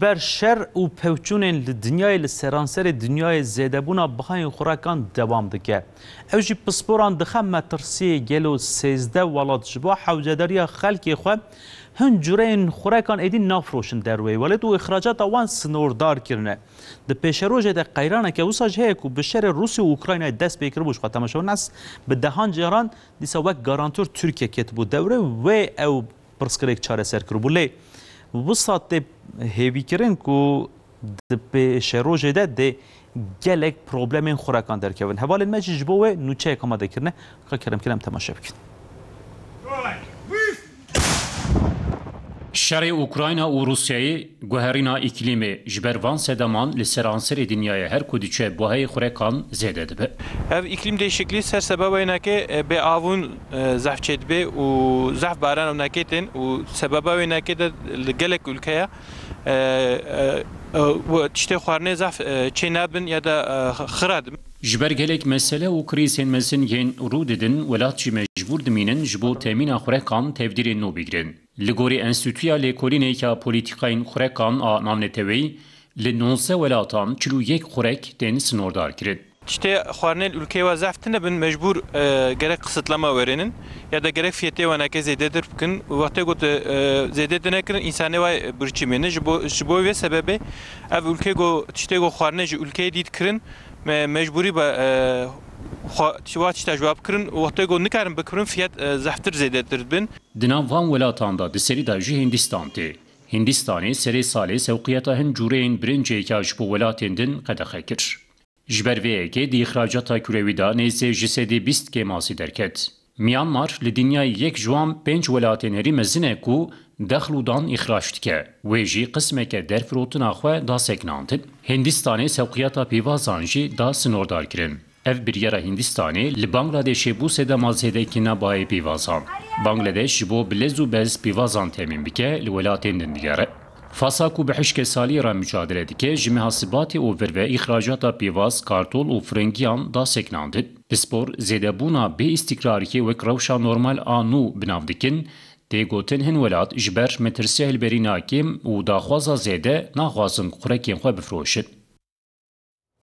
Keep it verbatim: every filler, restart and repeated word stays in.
ber şer û pevçûnên li dinyayê, li seranserê dinyayê zêdebûna bihayên xurekan dewam dike. Ew jî pisporan dixe metirsiyê gelo sêzdeh welat ji bo hewcedariya xelkê xwe hin cureyên xurekan êdî nafroşin derweyî welat û îxracata wan sinordar kirine. Di pêşerojê de qeyraneke wisa jî heye ku bi şerê Rûsya û Ukraynayê dest pê kiribû, ji xwe temaşe nas bi dehan caran dîsa wek garantor Tirkiye ketibû dewre wê ew pirsgirêk çareser kiribû. Lê wisa tê hêvîkirin ku di pêşerojê de dê gelek problemên xurekan derkevin. Hevalên me jî ji bo wê nûçeyek amade kirine. Ka kerem kirin em temaşe bikin. Şerê Ukrayna û Rûsyayê guherîna îklîmê ji ber van sedeman li seranserê dinyayê her ku diçe buhayê xurekan zêde dibe. Ev îklîm değişikliği ser sebeba wê neke, e, bê avûn, e, zehf çêdibe û zehf baran ew nekê tên û sebeba wê neke de li gelek ülkeye, e, e, e, tiştê xwarinê zehf, e, çê nebin ya da, e, xira dibin. Ji ber gelek mesele û krîzên mezin yên rû didin, welat jî mecbûr dimînin ji bo temîna xurekan tevdîrên nû bigirin. Li gorî Enstîtuya Lêkolînê ya Polîtîkayên Xurekan a Navneteweyî, li nozdeh welatan çil û yek xurek tên sinordar kirin. Tiştê xwarinê li ülkeyê wa zehf tine bin, mecbûr, e, gerek kısıtlama werênin ya da gerek fiyetê wa neke zêdetir bikin. Wextê got, e, zêdetir nekirin, însanê wa birçî mêne. Ji bo, ji bo vê sebebê ev ülke go, tiştê go xwarinê ji ülkeyê dît kirin, me, mecbûrî be, e, xwa, wa tişta ji wa bikirin. Wextê go nikarin bikirin, fiyet, e, zehftir zêdetir bin. Di nav van welatan de di serî de jî Hindistan tê. Hindistanê serê salê sewqiyeta hin cûreyên birincê ya ji bo welatên din qedexe kir. Ji ber vê yekê di îxracata kurewî de nêzê ji sedî bîst kêmasî derket. Myanmar li dinyayê yek ji wan pênc welatên herî mezin e ku dexl û dan îxrac dike. Wê jî qismeke derfirotina xwe da sekinandin. Hindistanê sewqiyata pîvazan jî da sinordar kirin. Ev biryara Hindistanê li Bangladêşê bû sedema zêdekirina bayê pîvazan. Bangladeş ji bo bi lez û bez pîvazan temîn bike, li welatên din digere. Fasa ku bi hişke saliyê re mücadele dike, ji meha Sibatê û vir ve îxracata pîvaz, kartol û firingiyan da sekinandin. Pispor zêdebûna bê îstikrariyê wek rewşa normal a nû bi nav dikin, tê gotin hin welat ji ber metirsiya hilberîna kêm û daxwaza zêde naxwazin xurekên xwe bifroşin.